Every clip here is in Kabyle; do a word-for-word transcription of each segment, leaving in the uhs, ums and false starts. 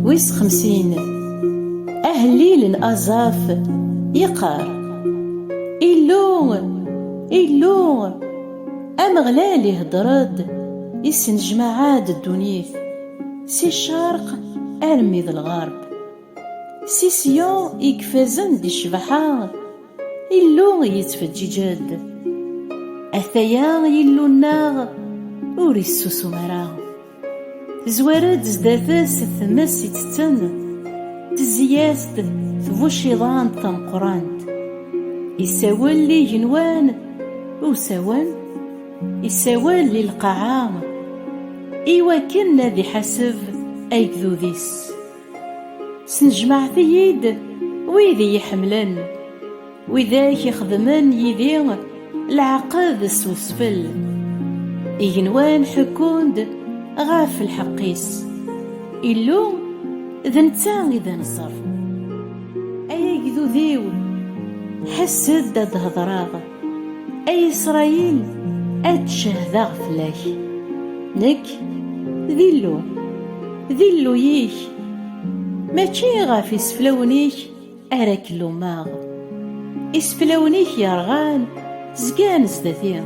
Wis xemsin. Ahellil n Azaf yeqqar: Illu, Illu, Ameɣlal ihedder-d, isnejmaɛ-d ddunit, si ccerq armi d lɣerb. Si Siyun i ifazen di ccbaḥa, Illu yettfeǧǧiǧ-d. Ataya Illu-nneɣ ur issusum ara. Tezwar-d zdat-s tmes itetten, tezzi-as-d tbuciḍant tameqqrant. Isawel i igenwan usawen, isawel i lqaɛa, iwakken ad iḥaseb agdud-is. Snejmaɛet-iyi-d wid i yi-ḥemmlen, widak ixedmen yid-i leɛqed s usfel. Igenwan ḥekkun-d ɣef lḥeqq-is, Illu d netta i d aneẓẓaf. Ay agdud-iw, ḥess-d ad d-hedreɣ, ay Isṛayil, ad d-cehdeɣ fell-ak. Nekk d Illu, d Illu-ik, mačči ɣef iseflawen-ik ara k-lummeɣ. Iseflawen-ik yerɣan zgan zdat-i.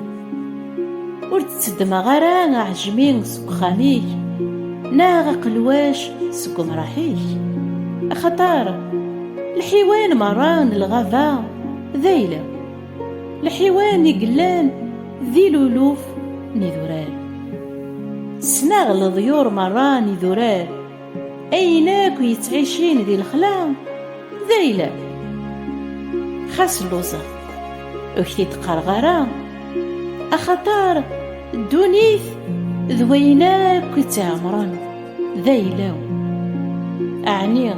Ur d-tteddmeɣ ara aɛejmi seg uxxam-ik, neɣ aqelwac seg umraḥ-ik. Axaṭer lḥiwan merra n lɣaba d ayla-w, lḥiwan i yellan di luluf n idurar. Ssneɣ leḍyur merra n idurar, ayen akk yettɛicin di lexla d ayla-w. Xas lluẓeɣ, ur k-t-id-qqareɣ ara, axaṭer ddunit d wayen akk i tt-iɛemren d ayla-w. Ɛni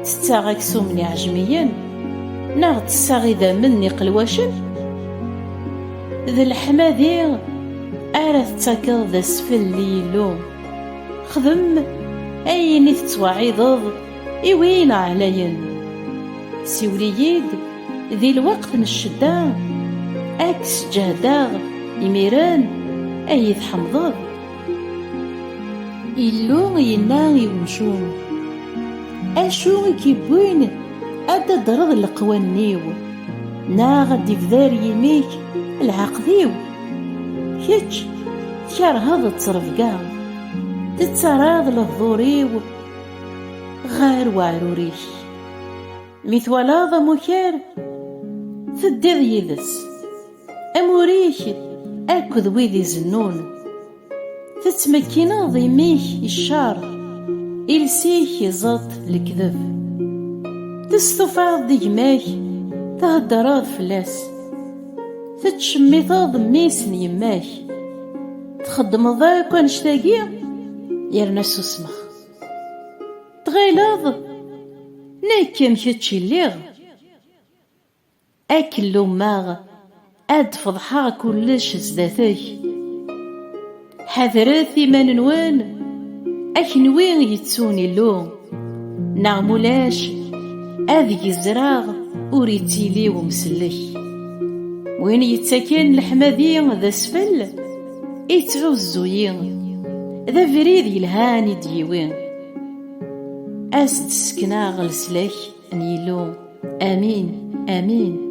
ttetteɣ aksum n iɛejmiyen, neɣ ttesseɣ idammen n iqelwacen? D leḥmadi ara tettakeḍ d asfel i Yillu. Xdem ayen i tettwaɛideḍ i win ɛlayen. Siwel-iyi-d di lweqt n ccedda, ad k-sǧehdeɣ imiren, ad iyi-tḥemdeḍ. Illu yenna i wemcum: Acu i k-iwwin ad d-tadreḍ leqwanen-iw, neɣ ad d-ibder yimi-k lɛeqd-iw? Kečč tkerheḍ ttrebga, tettarraḍ lehdur-iw ɣer weɛrur-ik. Mi twalaḍ amukar, teddiḍ yid-s, amur-ik akked wid izennun. Tettmekkineḍ imi-k i ccer, iles-ik iẓeṭṭ lekdeb. Testufaḍ-d gma-k, theddreḍ fell-as. Tettcemmiteḍ mmi-s n yemma-k. Txeddmeḍ akk annect-agi, yerna susmeɣ. Tɣileḍ nekk am kečč i lliɣ? Ad k-lummeɣ, ad d-feḍḥeɣ kullec zdat-k. Ḥadret iman-nwen, a kenwi yettun Illu, neɣ mulac, ad gezreɣ ur ittili umsellek. Win yettaken leḥmadi d asfel, ittɛuzzu-yi, d abrid yelhan i d-yiwi. As-d-sekneɣ leslak n Yillu. Amin, amin.